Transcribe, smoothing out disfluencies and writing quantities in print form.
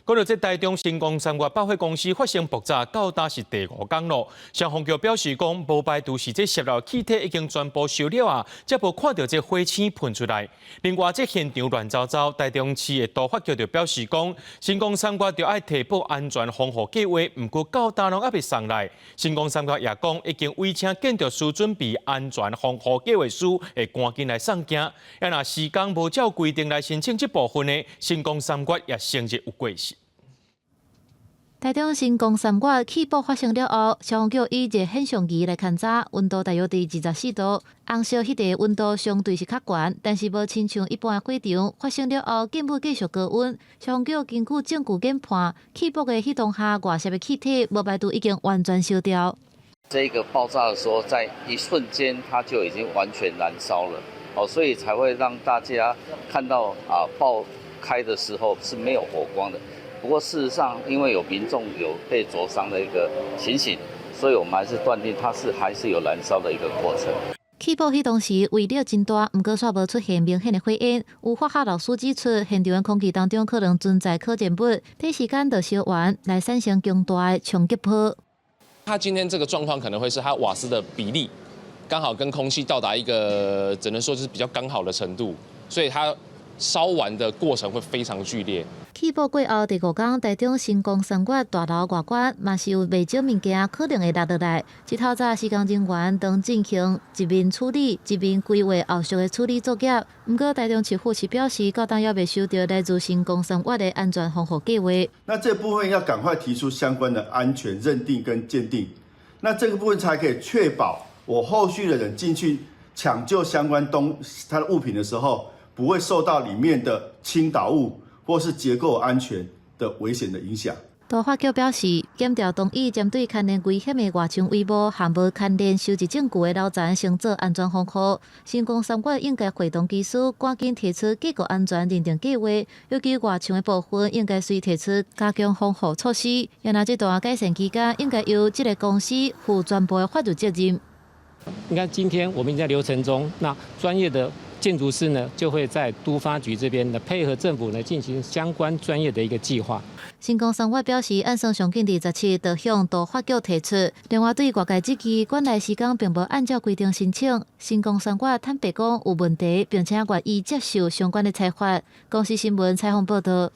講到這台中新光三越百貨公司發生爆炸，到今是第五工咯。消防局表示講，無排除是這泄漏氣體已經全部燒了啊，才無看著這火星噴出來。另外，這現場亂糟糟，台中市的都發局就表示講，新光三越著愛提報安全防護計劃，毋過到今攏猶未送來。新光三越也講，已經委請建築師準備安全防護計劃書，會趕緊來送件。啊，若時間無照規定來申請這部分的，新光三越也承認有過失。台中新光三越氣爆發生了後，消防局以熱顯像儀來勘查，溫度大約佇24度，紅燒彼塊溫度相對是較懸，但是無親像一般的火場發生了後，建物繼續高溫。消防局根據證據研判，氣爆的彼當下外泄的氣體無排除已經完全燒掉。這個爆炸的時候，在一瞬間它就已經完全燃燒了，哦，所以才會讓大家看到啊爆開的時候是沒有火光的。不過事實上，因為有民眾有被灼傷的一個情形，所以我們還是斷定它是還是有燃燒的一個過程。氣爆彼當時威力真大，毋過煞無出現明顯的火焰。有化學老師指出，現場的空氣當中可能存在可燃物，短時間就燒完，來產生強大的衝擊波。它今天這個狀況可能會是它瓦斯的比例剛好跟空氣到達一個只能說是比較剛好的程度，所以它燒完的過程會非常劇烈。氣爆過後，第五工台中新光三越大樓外觀嘛是有袂少物件可能會落落來。這透早施工人員當進行一面處理，一面規劃後續的處理作業。毋過台中市府是表示，到今猶未收著來自新光三越的安全防護計劃。那這部分要趕快提出相關的安全認定跟鑑定，那這個部分才可以確保我後續的人進去搶救相關東他的物品的時候，不會受到裡面的傾倒物或是結構安全的危險的影響。都發局表示，檢調同意針對牽連危險的外牆帷幕和無牽連收集證據的樓層先做安全防護。新光三越應該會同技師趕緊提出結構安全認定計劃，尤其外牆的部分應該隨提出加強防護措施。然後這段改善期間，應該由這个公司負全部的法律責任。你看，今天我們在流程中，那專業的建築師呢，就會在都發局這邊呢，配合政府呢進行相關專業的一個計劃。新光三越表示，按算上緊佇17就向都發局提出。另外，對外界質疑，館內施工並無按照規定申請。新光三越坦白講有問題，並且願意接受相關的裁罰。公視新聞採訪報導。